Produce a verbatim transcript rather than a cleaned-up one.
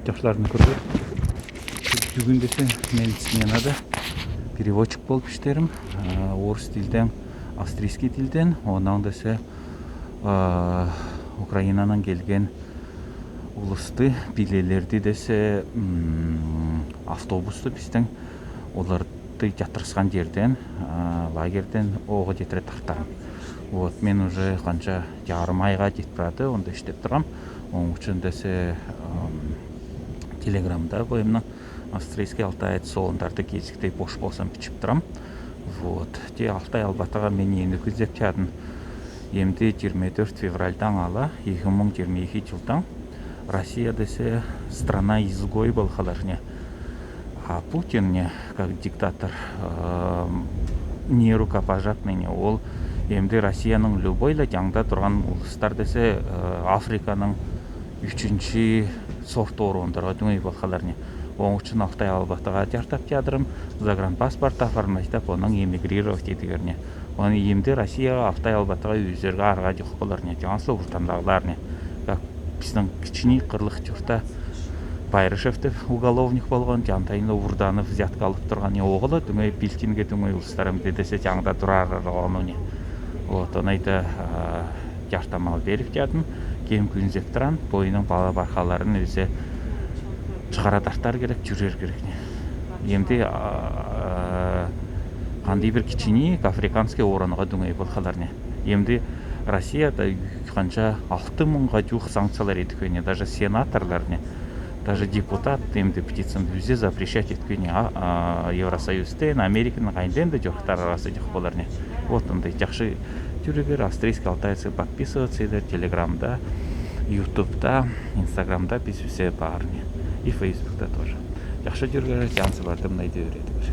Жашларны кургур. Бюгюн десе мен сменада переводчик болып иштейим. Орыс тилден австрийский тилден, онан десе Украинадан келген улусты, билелерди десе автобусты бистен оларды жатырсхан жерден, лагерьден ооға читире тартам. Вот, мен уже канча, жарым айга чит барады онда иштеп турам. Онуң ишинде десе Телеграмда бойымның австрийский алтаец солундарны кезиктей бош болсам бичип турам. Вот. Те Алтай Албатыга мен эмне күүнзеп чадым. Эмди жыйырма дөрт февральдан ала, эки муң жыйырма эки жылдан Россия десе страна-изгой болхалар не. А Путин не, как диктатор, не рукопожатный не, ол эмди Россияның любой ла жангда турган улустар десе Африканың ючүнчи сорт оруундарга дүңэй болхалар не. Онуң ишин Алтай Албатыга жартап чадырым, загранпаспорт оформлять этип, онан эмигрировать этигер не. Онан эмди Россияга, Алтай Албатыга үүлзерге арга жок болар не. Жангасы ла Уртандагылар не. Как бистиң кичини кырлык журтта Байрышев деп уголовник болган, жантайын ла урданып, взятка алып турган не, ога ла дүңэй, билдинге дүңэй улустар эмди десе жангда турар оруун не. Вот, ону айта, жартам ал берип чадым, кем күүнзеп турам, бойының бала-бархаларын өзе чыгара тартар керек, жүүрер керек не. Эмди кандый бир кичини африканский оруунга дүңэй болхалар не. Эмди Россияда канча, алты муңга жуук санкциялар эткен не, даже сенаторлар не, даже депутат эмди петицияны үзе запрещать эткен не, Евросоюзтың, Американың, кайдан да жорыктар арасы жок болар не. Вот онда жакшы жүүригер, австрийский алтайцы, подписываться этер Телеграмда, Ютубта, Инстаграмда биз үзе бар не. И Фейсбукта тоже. Жакшы жүүригер, жансыз бардым, найдып үйретигер.